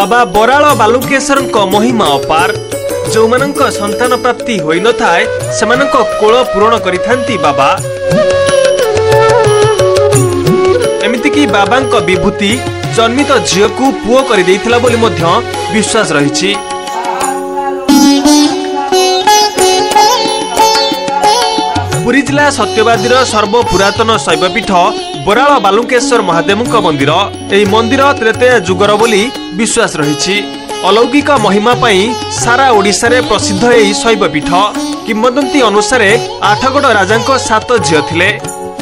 ବାବା ବରାଳ ବାଲୁଙ୍କେଶ୍ୱରଙ୍କ ମହିମା ଅପାର। ଯେଉଁମାନଙ୍କ ସନ୍ତାନ ପ୍ରାପ୍ତି ହୋଇନଥାଏ ସେମାନଙ୍କ କୋଳ ପୂରଣ କରିଥାନ୍ତି ବାବା। ଏମିତିକି ବାବାଙ୍କ ବିଭୂତି ଜନ୍ମିତ ଝିଅକୁ ପୁଅ କରିଦେଇଥିଲା ବୋଲି ମଧ୍ୟ ବିଶ୍ୱାସ ରହିଛି। ପୁରୀ ଜିଲ୍ଲା ସତ୍ୟବାଦୀର ସର୍ବପୁରାତନ ଶୈବପୀଠ ବରାଳ ବାଲୁଙ୍କେଶ୍ୱର ମହାଦେବଙ୍କ ମନ୍ଦିର। ଏହି ମନ୍ଦିର ତ୍ରେତୟା ଯୁଗର ବୋଲି ବିଶ୍ୱାସ ରହିଛି। ଅଲୌକିକ ମହିମା ପାଇଁ ସାରା ଓଡ଼ିଶାରେ ପ୍ରସିଦ୍ଧ ଏହି ଶୈବପୀଠ। କିମ୍ବଦନ୍ତୀ ଅନୁସାରେ ଆଠଗଡ଼ ରାଜାଙ୍କ 7 ଝିଅ ଥିଲେ,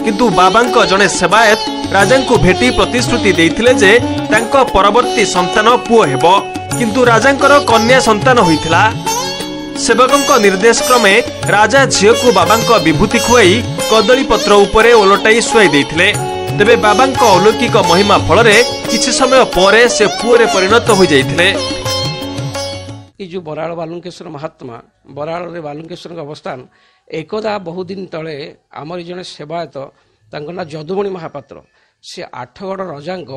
କିନ୍ତୁ ବାବାଙ୍କ ଜଣେ ସେବାୟତ ରାଜାଙ୍କୁ ଭେଟି ପ୍ରତିଶ୍ରୁତି ଦେଇଥିଲେ ଯେ ତାଙ୍କ ପରବର୍ତ୍ତୀ ସନ୍ତାନ ପୁଅ ହେବ। କିନ୍ତୁ ରାଜାଙ୍କର କନ୍ୟା ସନ୍ତାନ ହୋଇଥିଲା। ସେବକଙ୍କ ନିର୍ଦ୍ଦେଶ କ୍ରମେ ରାଜା ଝିଅକୁ ବାବାଙ୍କ ବିଭୂତି ଖୁଆଇ କଦଳୀ ପତ୍ର ଉପରେ ଓଲଟାଇ ଶୁଆଇ ଦେଇଥିଲେ। ତେବେ ବାବାଙ୍କ ଅଲୌକିକ ମହିମା ଫଳରେ କିଛି ସମୟ ପରେ ସେ ପୁଅରେ ପରିଣତ ହୋଇଯାଇଥିଲେ। ଏ ଯେଉଁ ବରାଳ ବାଲୁଙ୍କେଶ୍ୱର ମହାତ୍ମା, ବରାଳରେ ବାଲୁଙ୍କେଶ୍ୱରଙ୍କ ଅବସ୍ଥାନ, ଏକଦା ବହୁଦିନ ତଳେ ଆମର ଜଣେ ସେବାୟତ, ତାଙ୍କ ନାଁ ଯଦୁମଣି ମହାପାତ୍ର, ସେ ଆଠଗଡ଼ ରଜାଙ୍କ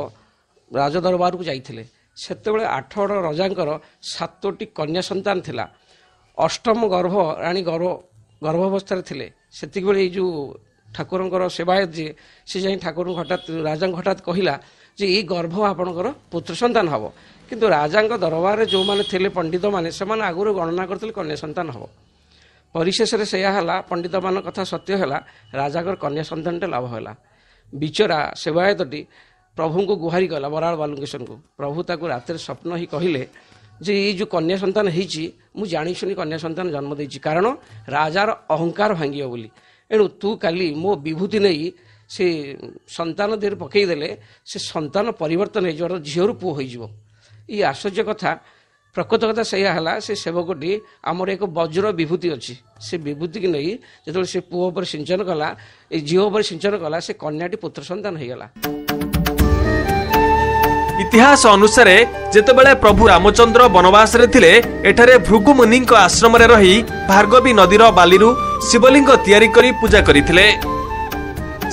ରାଜଦରବାରକୁ ଯାଇଥିଲେ। ସେତେବେଳେ ଆଠଗଡ଼ ରଜାଙ୍କର 7ଟି କନ୍ୟା ସନ୍ତାନ ଥିଲା। ଅଷ୍ଟମ ଗର୍ଭ ରାଣୀ ଗର୍ଭାବସ୍ଥାରେ ଥିଲେ। ସେତିକିବେଳେ ଏଇ ଯେଉଁ ଠାକୁରଙ୍କର ସେବାୟତ ଯିଏ, ସେ ଯାଇ ଠାକୁରଙ୍କୁ ହଠାତ୍ ରାଜାଙ୍କୁ ହଠାତ୍ କହିଲା ଯେ ଏଇ ଗର୍ଭ ଆପଣଙ୍କର ପୁତ୍ର ସନ୍ତାନ ହେବ। କିନ୍ତୁ ରାଜାଙ୍କ ଦରବାରରେ ଯେଉଁମାନେ ଥିଲେ ପଣ୍ଡିତମାନେ, ସେମାନେ ଆଗରୁ ଗଣନା କରିଥିଲେ କନ୍ୟା ସନ୍ତାନ ହେବ। ପରିଶେଷରେ ସେଇଆ ହେଲା, ପଣ୍ଡିତମାନଙ୍କ କଥା ସତ୍ୟ ହେଲା, ରାଜାଙ୍କର କନ୍ୟା ସନ୍ତାନଟେ ଲାଭ ହେଲା। ବିଚରା ସେବାୟତଟି ପ୍ରଭୁଙ୍କୁ ଗୁହାରି କଲା, ବରାଳ ବାଲୁଙ୍କେଶ୍ୱରଙ୍କୁ। ପ୍ରଭୁ ତାକୁ ରାତିରେ ସ୍ୱପ୍ନ ହିଁ କହିଲେ ଯେ ଏଇ ଯେଉଁ କନ୍ୟା ସନ୍ତାନ ହେଇଛି, ମୁଁ ଜାଣିଶୁଣି କନ୍ୟା ସନ୍ତାନ ଜନ୍ମ ଦେଇଛି, କାରଣ ରାଜାର ଅହଙ୍କାର ଭାଙ୍ଗିବ ବୋଲି। ଏଣୁ ତୁ କାଲି ମୋ ବିଭୂତି ନେଇ ସେ ସନ୍ତାନ ଦେହରେ ପକେଇଦେଲେ ସେ ସନ୍ତାନ ପରିବର୍ତ୍ତନ ହେଇଯିବ, ଝିଅରୁ ପୁଅ ହୋଇଯିବ। ଏଇ ଆଶ୍ଚର୍ଯ୍ୟ କଥା, ପ୍ରକୃତ କଥା ସେଇଆ ହେଲା। ସେ ସେବକଟି, ଆମର ଏକ ବଜ୍ର ବିଭୂତି ଅଛି, ସେ ବିଭୂତିକି ନେଇ ଯେତେବେଳେ ସେ ପୁଅ ଉପରେ ସିଞ୍ଚନ କଲା, ଏ ଝିଅ ଉପରେ ସିଞ୍ଚନ କଲା, ସେ କନ୍ୟାଟି ପୁତ୍ର ସନ୍ତାନ ହେଇଗଲା। ଇତିହାସ ଅନୁସାରେ ଯେତେବେଳେ ପ୍ରଭୁ ରାମଚନ୍ଦ୍ର ବନବାସରେ ଥିଲେ, ଏଠାରେ ଭୃଗୁମୁନିଙ୍କ ଆଶ୍ରମରେ ରହି ଭାର୍ଗବୀ ନଦୀର ବାଲିରୁ ଶିବଲିଙ୍ଗ ତିଆରି କରି ପୂଜା କରିଥିଲେ।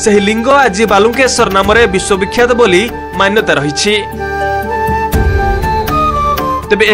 ସେହି ଲିଙ୍ଗ ଆଜି ବାଲୁଙ୍କେଶ୍ୱର ନାମରେ ବିଶ୍ୱବିଖ୍ୟାତ ବୋଲି ମାନ୍ୟତା ରହିଛି। ତେବେ